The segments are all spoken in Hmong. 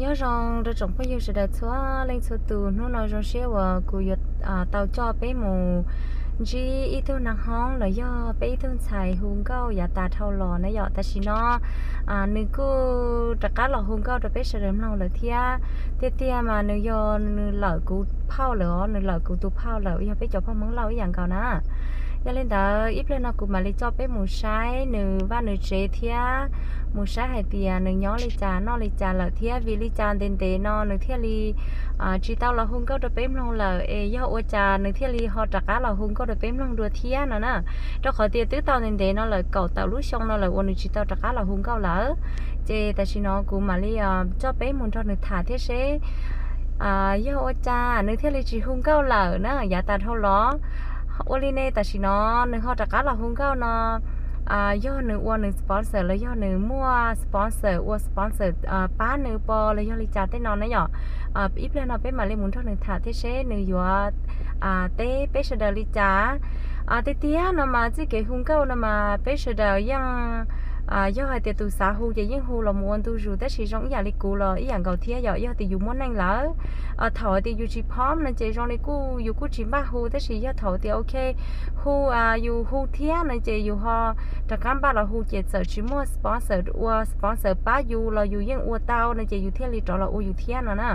Nyob zoo rau tsoom phooj ywg sawv daws txhua leej txhua tus, hnub no zoo siab uas kuv yuav tau coj peb mus ntsib ib tug nag hoob los yog peb ib tug ntxhais hu nkauj yav tas dhau los na yom. Tam sim no nws kuj rov qab los hu nkauj rau peb sawv daws mloog lawm thiab. Tiag tiag mas nws yog nws lawm kuv phauj lawm os, nws lawm kuv tus phauj lawm, yog peb cov poj Hmoob Lauj ib yam nkaus na. Yog li ntawd ib pliag no kuv mam li coj peb mus saib nws vaj nws tsev thiab mus saib hais tias nws nyob li cas noj li cas lawm thiab vim li cas ntev ntev no nws thiaj li tsis tau los hu nkauj rau peb mloog lawm es yog ua cas nws thiaj li ho rov qab los hu nkauj rau peb mloog dua thiab no na. Rau qhov tias twb tau ntev ntev no lawm, kaum tawm lub xyoo no lawm uas nws tsis tau rov qab los hu nkauj lawm. Ces tam sim no kuv mam li coj peb mus nrog nws tham thiab seb yog ua cas nws thiaj li tsis hu nkauj lawm na yav tas dhau los. Ua li ne tam sim no nws ho rov qab los hu nkauj no yog nws ua nws sponsor los yog nws muaj sponsor ua sponsor pab nws pos los yog li cas tej no na yom. Ib pliag no peb mam li mus nrog nws tham thiab seb nws yuav teb peb sawv daws li cas. Tiag tiag no mas txoj kev hu nkauj no mas peb sawv daws yeej yog hais tias tus xav hu ces yeej hu los mus ua ntu zus, tab sis zoo ib yam li kuv los ib yam nkaus thiab yom. Yog tias yus muaj neej lawm, thaum hais tias yus tsis pom no ces zoo li kuj yus kuj tsis npaj hu, tab sis yog thaum tias ok hu, yus hu thiab no ces yus ho rov qab npaj los hu ces txawm tsis muaj sponsor ua sponsor pab yus los yus yeej ua tau no ces yus thiaj li rov los ua yus thiab no na.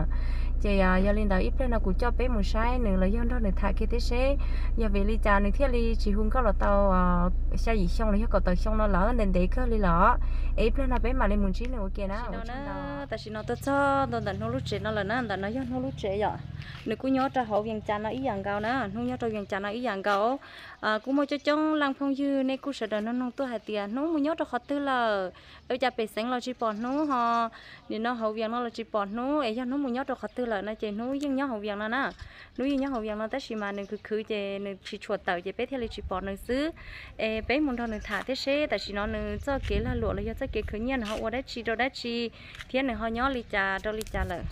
Ces yog li ntawd ib pliag no kuv coj peb mus saib nws los yog nrog nws tham kiag thiab seb yog vim li cas nws thiaj li tsis hu nkauj los tau xya yim xyoo los yog kaum tawm xyoo no lawm, ntev ntev kawg li lawm. Es ib pliag no peb mam li mus ntsib nws ua ke na. Tam sim no tuaj txog ntua ntawm Hnub lub tsev no lawm na, ntawm no yog Hnub lub tsev yom. Nws kuj nyob rau hauv Vias Cas no ib yam nkaus na, Hnub nyob rau Vias Cas no ib yam nkaus. Kuj muaj coob coob leej phooj ywg nej kuj sawv daws nug nug tuaj hais tias Hnub mus nyob rau qhov twg lawm, ua cas pem xeev los tsis pom Hnub ho, nim no hauv Vias no los tsis pom Hnub, es yog Hnub mus nyob rau qhov twg lawm no ces Hnub yeej nyob hauv Vias no na. Hnub yeej nyob hauv Vias no tab sis mas nws khwv khwv ces nws tsis tshua tawm ces peb thiaj li tsis pom nws xwb. Es peb mus nrog nws tham thiab seb tam sim no nws txoj kev lag luam los yog txoj kev khwv nyiaj nws ho ua dab tsi rau dab tsi thiab nws ho nyob li cas rau li cas lawm.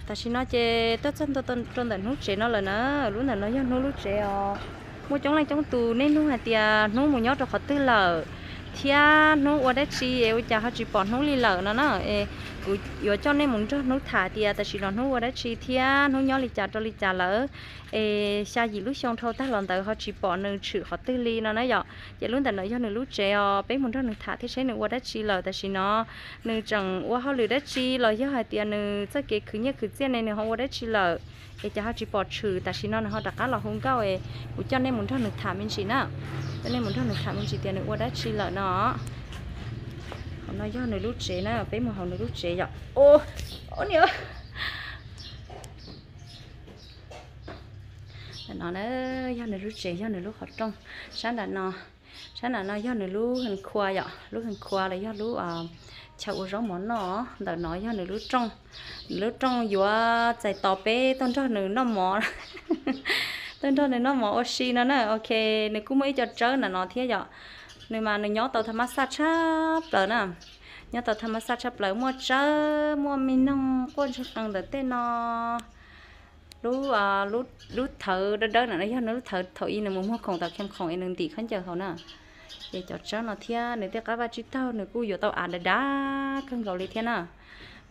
Tam sim no ces tuaj txog ntua rau ntawm Hnub tsev no lawm na. Lub ntawm no yog Hnub lub tsev os. Muaj coob leej coob tus nej nug hais tias Hnub mus nyob rau qhov twg lawm thiab Hnub ua dab tsi es ua cas ho tsis pom Hnub li lawm no na. Es kuv yuav coj nej mus nrog Hnub tham tias tam sim no Hnub ua dab tsi thiab Hnub nyob li cas rau li cas lawm. Es xya yim lub xyoo dhau tag los ntawd ho tsis pom nws tshwm qhov twg li no na yom. Ces lub ntawm no yog nws lub tsev os, peb mus nrog nws tham thiab seb nws ua dab tsi lawm tam sim no. Nws tseem ua hauj lwm dab tsi los yog hais tias nws txoj kev khwv nyiaj khwv txiaj ne nws ho ua dab tsi lawm. Es cas ho tsis pom tshwm, tam sim no nws ho rov qab los hu nkauj es kuv coj nej mus nrog nws tham me ntsis na. Coj nej mus nrog nws tham me ntsis tias nws ua dab tsi lawm no. Hauv no yog nws lub tsev na, peb mus hauv nws lub tsev yom. Ub, niam. Ntawm no na yog nws lub tsev, yog nws lub qhov rooj. Sab nram no, sab nram no yog nws lub hees khua yom, lub hees khua los yog lub chaw ua zaub mov noj. Ntawm no yog nws lub rooj, nws lub rooj yuav txais tos peb tuaj nrog nws noj mov, tuaj nrog nws noj mov ua si no na. Ok, nws kuj muaj ib co tsawb nram no thiab yom. Nws mas nws nyob tau tha mab xaj tshaj plaws na, nyob tau tha mab xaj tshaj plaws, muaj tsawb muaj me noog quaj ntsej qees ntawm tej no. Lub, lub thawv dawb dawb no yog nws lub thawv thaum ub nws mus muag khoom tom kheem khoom es nws ntim khaub ncaws hauv na. Ces cov tsawb no thiab nws tej qab vaj tsib taug nws kuj yuav tau av dav dav kawg nkaus li thiab na.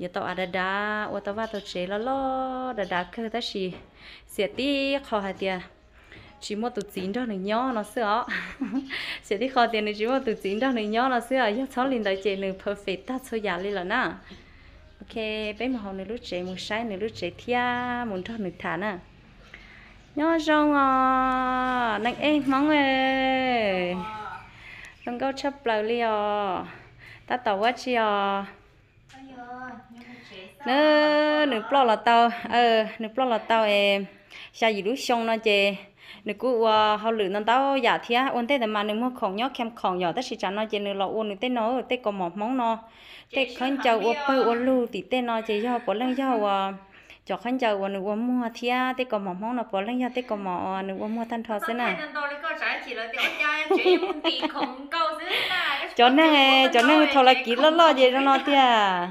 Yuav tau av dav dav, ua tau vaj tau tsev loj loj dav dav kawg, tab sis xiam tib qho hais tias tsis muaj tus txiv nrog nws nyob no xwb os. Xiam tib qho tias nws tsis muaj tus txiv nrog nws nyob no xwb os, yog txhob li ntawd ces nws perfect tag txhua yam li lawm na. Ok, peb mus hauv nws lub tsev mus saib nws lub tsev thiab mus nrog nws tham na. Nyob zoo os, neeg ej Hmoob, zoo nkauj tshaj plaws li os. Tab tom ua tsi os? Nws, nws ploj los tau, nws ploj los tau es xya yim lub xyoo no ces nws kuj ua hauj lwm ntau ntau yam thiab. Ua ntej ntawd mas nws muag khoom nyob kheem khoom yom, tab sis tsam no ces nws los ua nws tej no, tej kaus mom Hmoob no, tej khaub ncaws ua pawg ua lug tim tej no ces yog puav leej yog uas cov khaub ncaws uas nws ua muag thiab tej kaus mom Hmoob no puav leej yog tej kaus mom uas nws ua muag tag nrho xwb na. Cov neeg, cov neeg thaum lawv kiv loj loj ces zoo no tiag.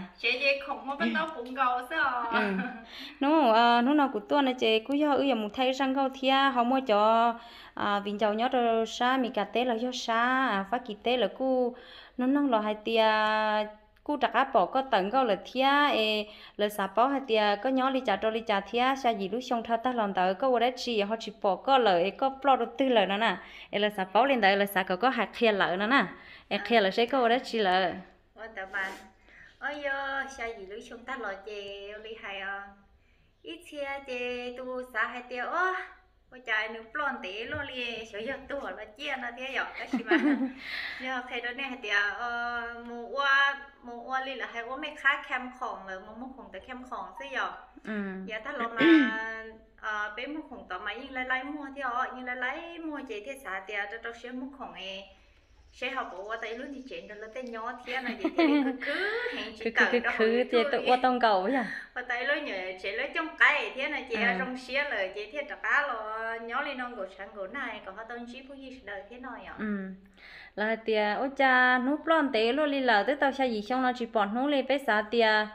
Hnub, hnub no kuv tuaj no ces kuj yog wb yuav mus thaij zaj nkauj thiab ho muaj cov viv ncaus nyob rau sab Mes Kas teb los yog sab Fab Kis teb lawv kuj noog noog los hais tias kuj rov qab pom koj tawm nkauj lawm thiab es lawv xav paub hais tias koj nyob li cas rau li cas thiab xya yim lub xyoo dhau tag los ntawd koj ua dab tsi ho tsis pom koj lawm es koj ploj rau twg lawm no na. Es lawv xav paub li ntawd, lawv xav kom koj hais qhia lawv no na, es qhia lawv seb koj ua dab tsi lawm. Ua ntawd mas, o yog xya yim lub xyoo tag los ces ua li hais os, ib txhia ces tus xav hais tias o, ua cas nws ploj ntev luaj li, xyov yog tuag los ciaj no thiab yom, tab sis mas yog qhia rau nej hais tias mus ua, mus ua li lawv hais ua mej qhab kham khoom lawm, mus muag khoom tawm kham khoom xwb yom. Yav tag los mas peb muag khoom tod mas yeej laib laib muag thiab os, yeej laib laib muag ces thiaj xav tias rau rau siab muag khoom es seb ho puas ua tau ib lub niag tsev nrog luag tej nyob thiab no ces thiaj li khwv khwv heev tsis tawm rau hauv YouTube ces ua tau nkaus yog ua tau ib lub nyuam tsev lub cooj qaib thiab no ces zoo siab lawm ces thiaj rov qab los nyob li no nkaum tshav nkaum nag kom ho tau ntsib phooj ywg sawv daws thiab no yom. Lawv hais tias ua cas hnub ploj ntev luaj li lawm, twb tau xya yim xyoo no tsis pom hnub li, peb xav tias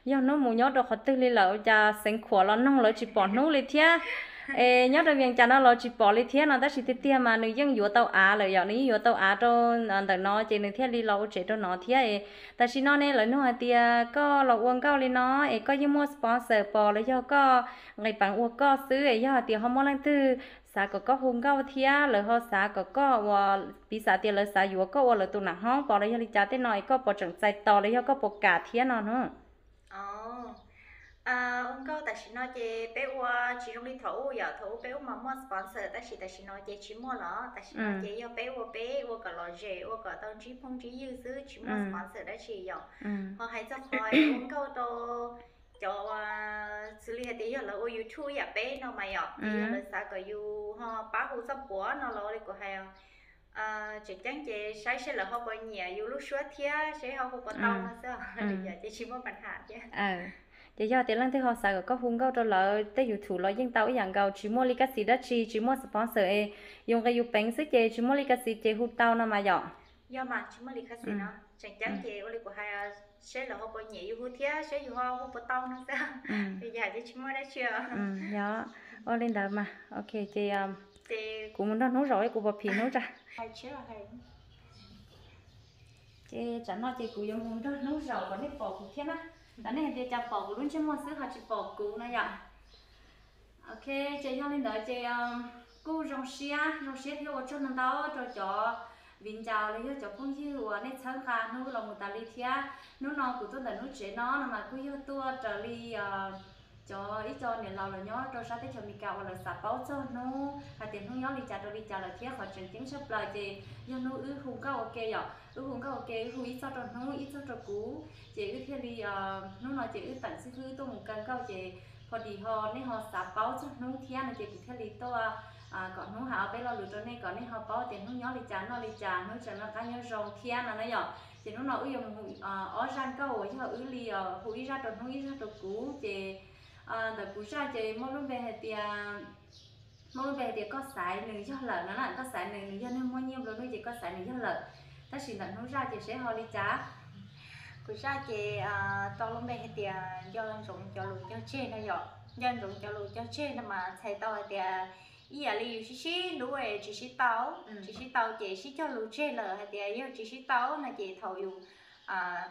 yog hnub mus nyob rau qhov twg li lawm, ua cas Xeev Khuam los noog lawv tsis pom hnub li thiab, es nyob rau Vias Cas no los tsis pom li thiab no, tab sis tiag tiag mas nws yeej yuav tau av lawm yom, nws yeej yuav tau av rau ntawm no ces nws thiaj li los ua tsev rau no thiab. Tam sim no ne lawv nug hais tias koj los ua nkauj li no es koj yeej muaj sponsor pos los yog koj nqis peev ua koj xwb, es yog hais tias ho muaj leej twg xav kom koj hu nkauj thiab lawv ho xav kom koj ua, piv xam tias lawv xav yuav koj ua lawv tus nam hoob pos los yog li cas tej no es koj puas tseem txais tos los yog koj puas kam thiab no hnub? Ua nkauj tam sim no ces peb ua tsis zoo li thaum ub yom, thaum ub peb ua mas muaj sponsor tab sis tam sim no ces tsis muaj lawm, tam sim no ces yog peb ua peb ua kom lom zem ua kom tau ntsib phooj ntsib ywg xwb tsis muaj sponsor dab tsi yom. Ho hais txog qhov ua nkauj rau cov xws li hais tias yog lawv ua YouTube ib yam peb no mas yom, ces yog lawv xav kom yus ho pab hu txoj puav no los li kuv hais, tseem ceeb ces saib seb lawv ho puas nyiam yus lub suab thiab seb ho hu puas tau no xwb, ces tsis muaj pab ham thiab. Ces yog tias leej twg ho xav kom koj hu nkauj rau lawv tej YouTube los yeej tau ib yam nkaus, tsis muaj li kab xis dab tsi, tsis muaj sponsor es yus nqis yus peev xwb ces tsis muaj li kab xis ces hu tau no mas yom. Yog mas tsis muaj li kab xis no, tseem ceeb ces ua li kuv hais, seb lawv ho puas nyiam yus hu thiab seb yus ho hu puas tau no xwb, yam ces tsis muaj dab tsi. Yog, ua li ntawd mas ok ces kuv mus nrog hnub zaum kuv puas phim hnub tsa. Ces tsam no ces kuv yuav mus nrog hnub zaum kom nej pom kuv thiab na. Tam nej hais tias cas pom kuv lub ntsej muag xwb ho tsis pom kuv no yom. Ok, ces yog li ntawd ces kuj zoo siab, zoo siab thiab ua tsaug ntau ntau rau cov viv ncaus los yog cov phooj ywg uas nej txhawb nqa hnub los mus tas li thiab. Hnub no kuv tuaj ntawm hnub tsev no no mas kuj yog tuaj raws li cov ib co niam laus los nyob rau sab teb chaws Amelikas uas lawv xav paub txog hnub hais tias hnub nyob li cas rau li cas lawm thiab qhov tseem ceeb tshaj plaws ces yog hnub wb hu nkauj ua ke yom, wb hu nkauj ua ke wb hu ib txoj rau hnub ib txoj rau kuv ces wb thiaj li hnub no ces wb teem xib fwb wb tuaj mus kaw nkauj ces pho dis ho nej ho xav paub txog hnub thiab no ces kuv thiaj li tuaj kom hnub hais ob peb lo lus rau nej kom nej ho paub tias hnub nyob li cas noj li cas hnub tseem noj qab nyob zoo thiab no na yom. Ces hnub no wb yuav mus ob zaj nkauj uas yog wb li hu ib zaj rau hnub ib zaj rau kuv ces ntawm kuv zaj ces muaj lub npe hais tias, muaj lub npe hais tias koj xaiv nws yog lawm no na, koj xaiv nws, nws yog neeg muaj nyiaj nplua nuj ces koj xaiv nws yog lawm. Tab sis ntawm hnub zaj ces seb ho li cas. Kuv zaj ces tau lub npe hais tias nco ntsoov cov lus cog tseg no yom. Nco ntsoov cov lus cog tseg no mas txhais tau hais tias ib yam li yus sib sib hlub es tsis sib tau, tsis sib tau ces sib cog lus tseg lawm hais tias yog tsis sib tau no ces thaum yus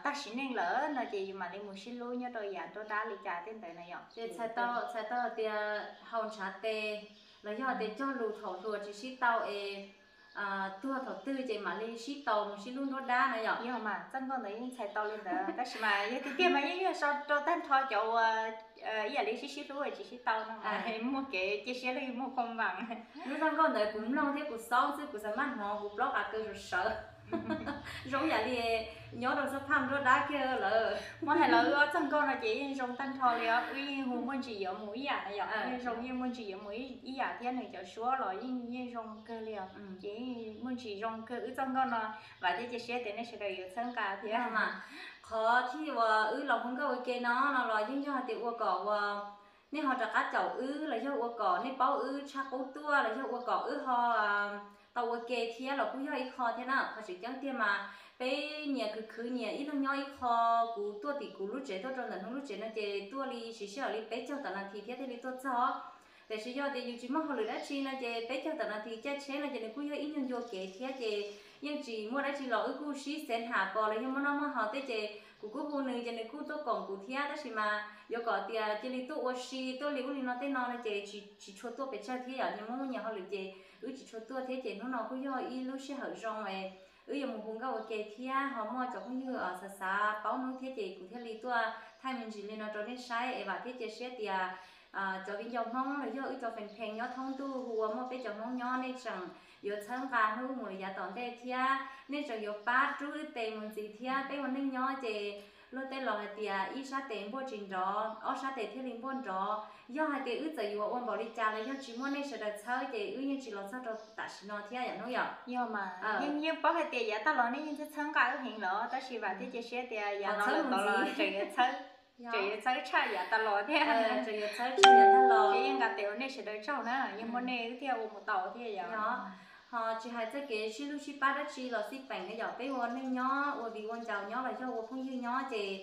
tag sim neej lawm no ces yus mam li mus sib hlub nyob rau yam nruab dab li cas tej ntawd na yom. Ces txhais tau, txhais tau hais tias haus ntshav tes los yog tias cog lus thaum hluas tsis sib tau es tuag thaum twg ces mam li sib tau mus sib hlub nruab dab na yom. Yog mas txoj nkauj ntawd yeej txhais tau li ntawd tab sis mas yog tiag tiag mas yeej yog sau rau tag nrho cov uas ib yam li sib sib hlub tsis sib tau no mas muaj kev cia siab los yog muaj khuam vam. Lub zaj nkauj ntawd kuv mloog thiab kuv xaub xwb kuv xav maj hnov kuv plaub qab kaw sawv sawv zoo yam li nyob rau xab phaj nruab dab kiag lawm. Muab hais los wb ob txoj nkauj no ces yeej zoo tag nrho li os, wb yeej hu muaj ntsis yuav mus ib yam na yom, yeej zoo yeej muaj ntsis yuav mus ib yam thiab nws cov suab los yeej yeej zoo kawg li os. Ces yeej muaj ntsis zoo kawg wb txoj nkauj no, vam thiab cia siab tias nej sawv daws yuav txhawb nqa thiab. Qhov thiaj uas wb los hu nkauj ua ke no no los yeej yog hais tias ua kom uas nej ho rov qab caum wb los yog ua kom nej paub wb tshaj qub tuaj los yog ua kom wb ho tau ua ke thiab los kuj yog ib qho thiab na. Qhov tseem ceeb tiag mas peb nyias khwv khwv nyias ib leeg nyob ib qho, kuv tuaj tim kuv lub tsev tuaj rau ntawm hnub lub tsev no ces tuaj li siv sij hawm li peb caug tawm nas this thiab thiaj li tuaj txog. Tiam sis yog tias yus tsis muaj hauj lwm dab tsi no ces peb caug tawm nas this caij tsheb no ces nws kuj yog ib nyuag ncua kev thiab ces yeej tsis muaj dab tsi los wb kuj sib xev ham pos los yog muaj noj muaj haus tej ces Kuv kuj hu nws ces nws kuj tuaj koom kuv thiab, tab sis mas yuav kom tias cia li tuaj ua si tuaj li ub li no tej no no ces tsis tshua tuaj pes tsawg thiab yom, nyias muaj nyias hauj lwm ces wb tsis tshua tuaj thiab. Ces hnub no kuj yog ib lub sij hawm zoo es wb yuav mus hu nkauj ua ke thiab ho muaj cov phooj ywg xav xav paub hnub thiab ces kuv thiaj li tuaj thaij me ntsis li no rau nej saib es vam thiab cia siab tias cov viv ncaus Hmoob los yog wb cov feem pheej nyob thoob ntuj hu ua muaj peb cov Hmoob nyob nej tseem yuav txhawb nqa hnub mus lawm yav tom ntej thiab nej tseem yuav pab rub wb tes mus ntxiv thiab. Peb ua neej nyob ces luag tej laus hais tias ib sab tes npuaj tsis nrov, ob sab tes thiaj li npuaj nrov. Yog hais tias wb txawm yuav ua npaum li cas los yog tsis muaj nej sawv daws txhawb ces wb yeej tsis los txog rau tam sim no thiab yom Hnub yom. Yog mas, yeej paub hais tias yav tag los nej yeej txhawb nqa wb heev lawm tab sis vam thiab cia siab tias yav no tseem yuav txhawb tshaj yav tag los thiab. Tseem yuav txhawb tshaj yav tag los ces yeej nqa tes ua nej sawv daws tsaug na, yeej muaj nej wb thiaj ua mus tau thiab yom. Ho tsis hais txoj kev sib hlub sib pab dab tsi los xij peem na yom, peb ua neej nyob ua viv ua ncaus nyob los yog ua phooj ywg nyob ces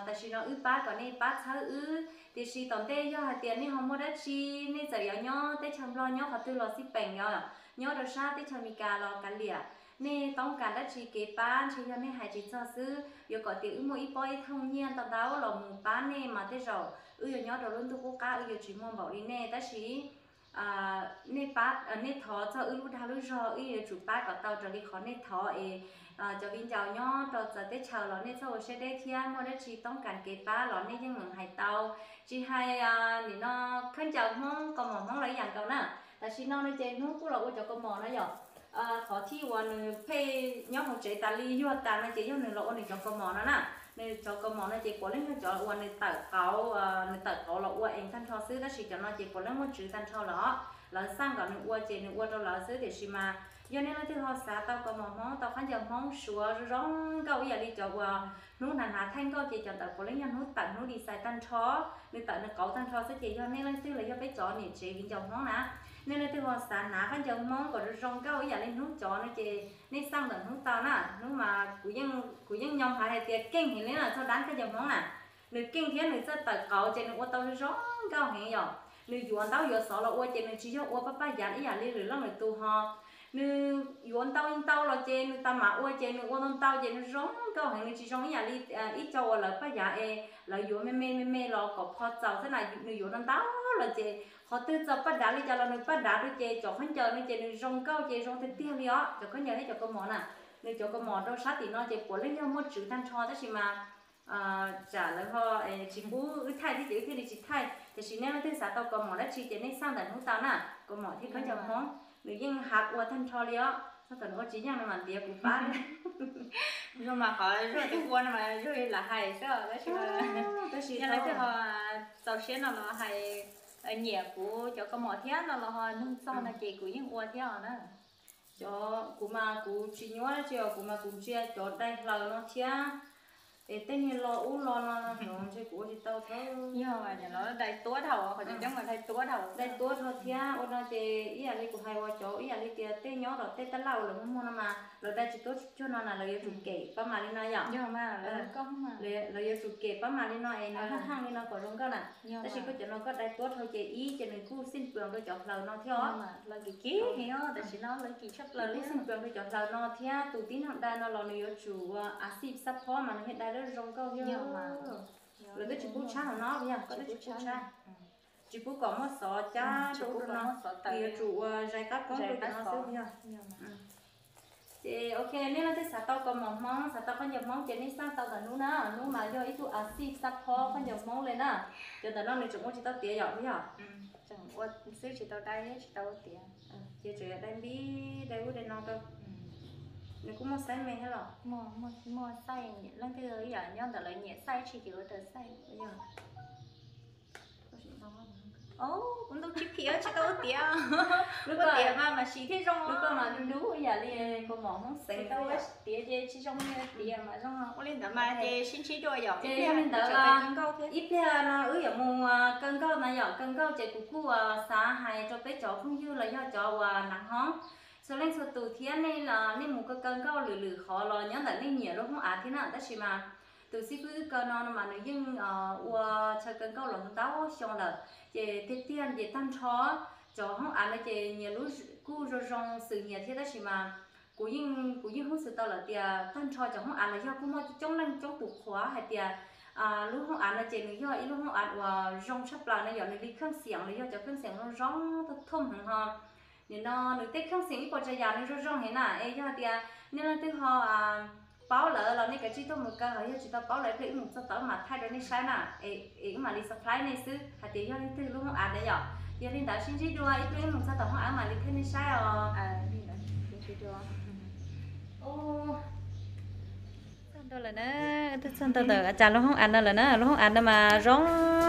tam sim no wb pab kom nej pab txhawb wb, tiam sis tom ntej yog hais tias nej ho muaj dab tsi, nej txawm yuav nyob teb chaws Nplog nyob qhov twg los xij peem yom, nyob rau sab teb chaws Amelikas los kav liam, nej toob kas dab tsi kev pab ntshe yog nej hais tsis txog xwb. Yuav kom tias wb muaj ib pob ib thooj nyiaj ntau ntau los mus pab nej mas tej zaum wb yuav nyob rau lub ntuj qub qab wb yuav tsis muaj npaum li nej, tab sis nej pab, nej thov txog wb lub dag lub zog, wb yuav tsum pab kom tau raws li qhov nej thov es cov viv ncaus nyob rau txawv teb chaws los nej txhob ua siab deb thiab, muaj dab tsi toob kas kev pab los nej yeej meem hais tau. Tsis hais nim no khaub ncaws Hmoob, kaus mom Hmoob los ib yam nkaus na. Tam sim no no ces Hnub kuj los ua cov kaus mom no yom. Qhov thib uas nws pheej nyob hauv tsev tas li yuag tas no ces yog nws los ua nws cov kaus mom no na. Nws cov kaus mom no ces puav leej yog cov uas nws tawm qauv, nws tawm qauv los ua ees tag nrho xwb, tab sis cov no ces puav leej muaj tswv tag nrho lawm os. Lawv xaj kom nws ua ces nws ua rau lawv xwb, tiam sis mas yog nej leej twg ho xav tau kaus mom Hmoob, tau khaub ncaws Hmoob suav zoo nkauj ib yam li cov uas Hnub hnav hnav thaij nkauj ces cov ntawd puav leej yog Hnub tawm, Hnub design tag nrho, nws tawm nws qauv tag nrho xwb. Ces yog nej leej twg los yog peb cov niam tsev viv ncaus Hmoob na, nej leej twg ho xav hnav khaub ncaws Hmoob kom zoo zoo nkauj ib yam li Hnub cov no ces nej xaj ntawm Hnub tau na. Hnub mas kuv yeej nyob hais hais tias keej heev li na txog dab khaub ncaws Hmoob na. Nws keej thiab nws txawj tawm qauv ces nws ua tau zoo zoo nkauj heev yom. Nws yuav ntaub yuav xov los ua ces nws tsis yog ua paj paj yav ib yam li lwm leej lwm tus ho. Nws yuav ntau ntau los ces nws tas mam ua ces nws ua ntau ntau ces nws zoo nkauj heev, nws tsis zoo ib yam li ib co uas lawv paj yav es lawv yuav me me me me los kom pho txaus xwb na. Nws yuav ntau ntau los ces qhov twg txog paj dav li cas los nws paj dav rau ces cov khaub ncaws no ces nws zoo nkauj ces zoo tiag tiag li os. Cov khaub ncaws thiab cov kaus mom na, nws cov kaus mom rau sab tim no ces puav leej yog muaj tswv tag nrho tab sis mas tsam lawv ho tsis pub wb thaij thiab ces wb thiaj li tsis thaij. Tiam sis nej leej twg xav tau kaus mom dab tsi ces nej xaj ntawm Hnub tau na, kaus mom thiab khaub ncaws Hmoob. Nws yeej hav ua tag nrho li os, txog kom nws ua tsis yeej no mas ntiav kuv pab. Zoo mas qhov zuaj tias ua no mas zuaj lam hais xwb os, tab sis tab sis yog leej twg ho txaus siab no los hais nyiam kuv cov kaus mom thiab no los ho nug txog no ces kuv yeej ua thiab os na. Cov kuv mas kuv tsis nyuaj dab tsi os, kuv mas kuv ntsia cov dai hlaws no thiab es tej niag lo ub lo no no ntshe kuv ua tsis tau thiab. Yog los dai tuab dhau, qhov cov coob mas dai tuab dhau, dai tuab dhau thiab ua no ces ib yam li kuv hais uas cov ib yam li tias tej nyob tom tej tab laj uas lawv muag muag no mas lawv dai tsis tuab tsis cuag no na, lawv yuav tsum kem pab mas li no yom. Lawv yuav tsum kem pab mas li no es nws haj haj li no kom zoo nkauj na. Tab sis koj cov no koj dai tuab dhau ces ib ces nws kuj xij ploos rau cov hlaws no thiab os. Tab sis no lawv kim tshaj plaws li, xij ploos rau cov hlaws no thiab tus tib neeg dai no los nws yuav tsum ua a xij xab phob mas nws thiaj dai lub zoo nkauj thiab. Lawv twb tsis pub tshab hauv no, yog koj twb tsis pub tshab, tsis pub kom muaj xov cab rau ub rau no, nws yuav tsum ua zais qab koob rau cov no xwb yog. Ces ok, nej leej twg xav tau kaus mom Hmoob, xav tau khaub ncaws Hmoob ces nej xaj tau ntawm Hnub na. Hnub mas yog ib tug a xij xab phob khaub ncaws Hmoob li na. Cov ntawm no nws tseem ua tsis tau tiav yom, yog. Tseem ua xwb tsis tau dai, tsis tau ua tiav. Ces tseem yuav dai npib dai ub dai no rau. Nws kuj muaj xaij me thiab los? Muaj xaij, leej twg ib yam nyob ntawm lawv nyiam xaij tsis ces ua raws xaij. Kuv ntuj tsis phim tsis tau ua tiav. Ua tiav mas mas siv thiaj zoo. Lub koj mas dub dub ib yam li kaus mom Hmoob xeev, tiav ces tsis zoo li tiav mas zoo. Ua li ntawd mas ces sib ntsib dua yom. Ces yog li ntawd, ib pliag no wb yuav mus kaw nkauj na yom. Kaw nkauj ces kuv kuj xav hais rau peb cov phooj ywg los yog cov uas hnav Hmoob txhua leej txhua tus thiab, nej mus kaw kaw nkauj lwm lwm qhov los nyob ntawm nej nyiam lub hoob av thiab na. Tab sis mas tus xib fwb wb kaw no no mas nws yeej ua chaw kaw nkauj los ntau xyoo lawm, ces tiag tiag ces tag nrho cov hoob av no ces nyias lub kuj zoo zoo xwm nyias thiab, tab sis mas Kuv yeej, kuv yeej hnov xwm tau lawm tias tag nrho cov hoob av los yog kuj muaj coob leej coob tus qhuas hais tias lub hoob av no ces nws yog ib lub hoob av uas zoo tshaj plaws no yom, nws li kheej xiam los yog cov kheej xiam zoo zoo thooj heev ho. Nim no nws tej kheej xiam ib puas tsav yam nws zoo zoo heev na, es yog hais tias nej leej twg ho paub lawm los nej kav tsij tuaj mus kaw, ho yog tsis tau paub lawm ib pliag wb mus txog tom wb mam thaij rau nej saib na, es wb mam li surprise nej xwb hais tias yog leej twg lub hoob av na yom. Yog li ntawd sib ntsib dua ib pliag wb mus txog tom hoob av wb mam li thaij nej saib os. Txog ntua lawm na, twb txog ntua ntawm a cas lub hoob av no lawm na, lub hoob av no mas zoo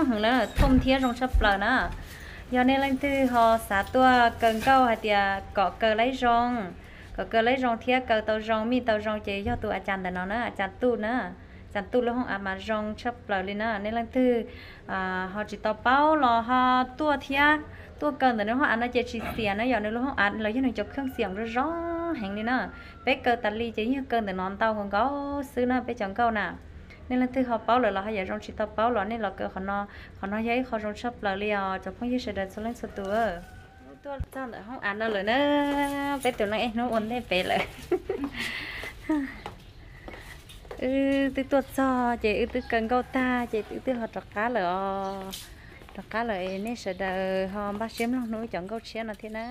heev na, thooj thiab zoo tshaj plaws na. Yog nej leej twg ho xav tuaj kaw nkauj hais tias kom kaw laib zoo, kom kaw laib zoo thiab kaw tau zoo mij tau zoo ces yog tus a cas ntawm no na, a cas Tuj na. A cas Tuj lub hoob av mas zoo tshaj plaws li na, nej leej twg ho tsis tau paub los ho tuaj thiab, tuaj kaw ntawm nws hoob av no ces tsis xiam na yom, nws lub hoob av los yog nws cov kheej xiam zoo zoo heev li na. Peb kaw tas li ces yeej yog kaw ntawm no ntau nkaus nkaus xwb na peb cov nkauj na. Nej leej twg ho paub lawm los ho yam zoo, tsis tau paub los nej los kaw qhov no, qhov no yog ib qho zoo tshaj plaws li os cov phooj ywg sawv daws txhua leej txhua tus. Tuaj txog ntawm hoob av no lawm na, peb tus leej ib hnub ua ntej pem lawm. Wb twb tuaj txog ces wb twb kaw nkauj tag ces wb twb ho rov qab lawm os. Rov qab lawm es nej sawv daws ho npaj siab mloog hnub cov nkauj tshiab no thiab na.